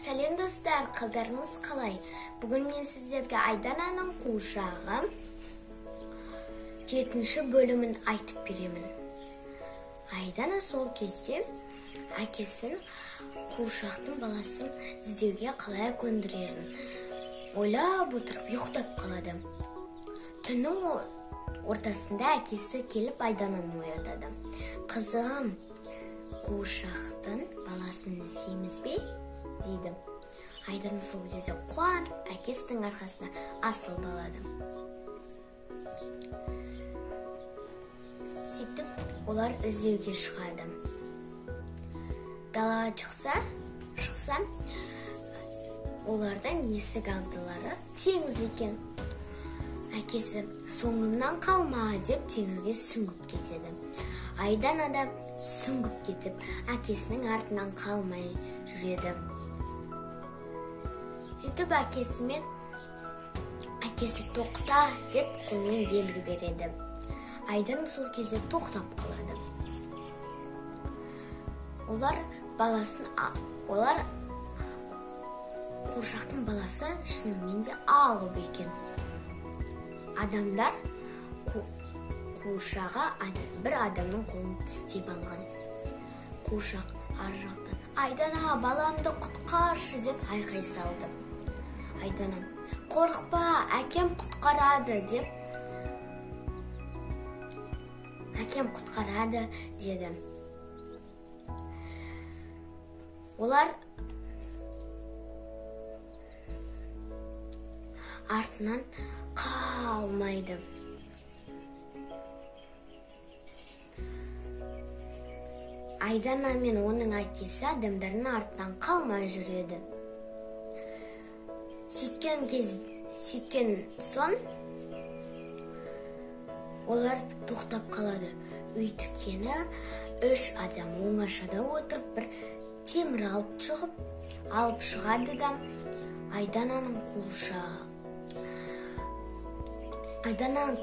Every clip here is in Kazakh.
Сәлем достар, қалдарыңыз қалай? Бүгін мен сіздерге Айдананың қуыршағы 7-ші бөлімін айтып беремін. Айдана сол кезде әкесін қуыршақтың баласын іздеуге қалай көндірерін ойлап отырып ұйықтап қалады. Түннің ортасында әкесі келіп Айдананы оятады. Қызым, қуыршақтың баласын іздейміз бе? Дейді. Айдана сол кезде қуанып, әкесінің арқасына асылып алады. Сөйтіп, олар іздеуге шығады. Далаға шықса, олардың есік алдылары теңіз екен. Әкесі соңымнан қалма деп теңізге сүңгіп кетеді. Айдана да сүңгіп кетіп, әкесінің артынан қалмай жүреді. Сөйтіп әкесі тоқта деп қолмен белгі береді. Айдана сол кезде тоқтап қалады. Олар қуыршақтың баласы шынымен де алып екен. Адамдар қуыршаға бір адамның қолын тістеп алған. Қуыршақ ар жақтан Айдана, баламды құтқаршы деп айқай салды. Айдана, қорықпа, әкем құтқарады деп әкем құтқарады деді. Олар артынан қалмайды. Айдана мен оның әкесі адамдардың артынан қалмай жүреді. Сөйткен соң олар тоқтап қалады. Өйткені үш адам оңашада отырып бір темір алып шығады да Айдананың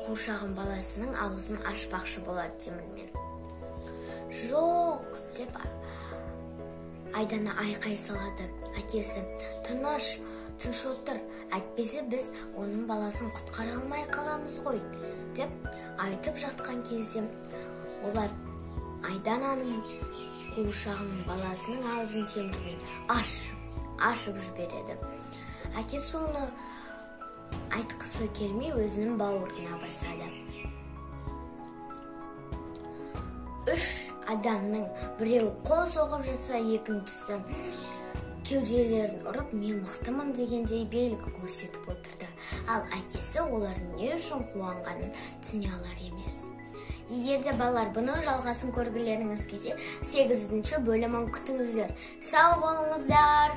қуыршағын баласының аузын ашпақшы болады темірмен. Жоқ деп Айдана айқай салады. Әкесі, тыныш отыр, әйтпесе біз оның баласын құтқара алмай қаламыз ғой деп айтып жатқан кезде олар Айдананың қуыршағының баласының аузын темірмен ашып жібереді. Әкесі оны айтқысы келмей өзінің бауырына басады. Үш адамның біреуі қол соғып жатса, екіншісі кеуделерін ұрып, мен мықтымын дегендей белгі көрсетіп отырды. Ал әкесі олардың не үшін қуанғанын түсіне алар емес. Егер де балалар бұның жалғасын көргілеріңіз келсе, 8-ші бөлімін күтіңіздер. Сау болыңыздар!